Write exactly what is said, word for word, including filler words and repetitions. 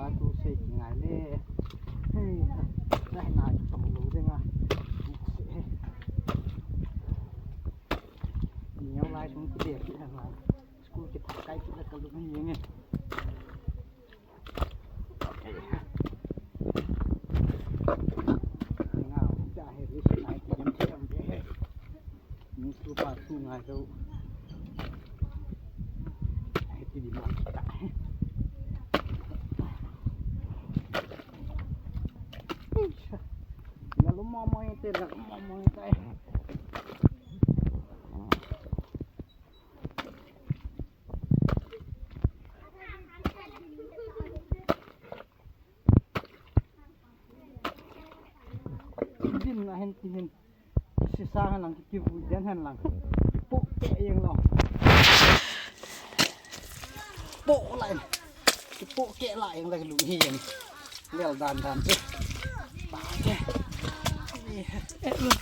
Atu sei kingai le. Hei, dai na tong lo ding a. Neo lai sung kide ki han lai. School kithah kai kit la ka lut ni nge. Okay. Nga, ja he, listen, I can tell you. Ni tu pa tu ngai lo. Ai ti di ma kita. Lalo mo mo ite, lalo mo mo ite. Din na hen ti hen. Sisa hen lang, kivui den hen lang. Kipoh keh jeng lang. Poh lai. Kipoh keh lai jeng lang, lung hi jeng. Lel dan dan chu. Pa ke. Eh, lung.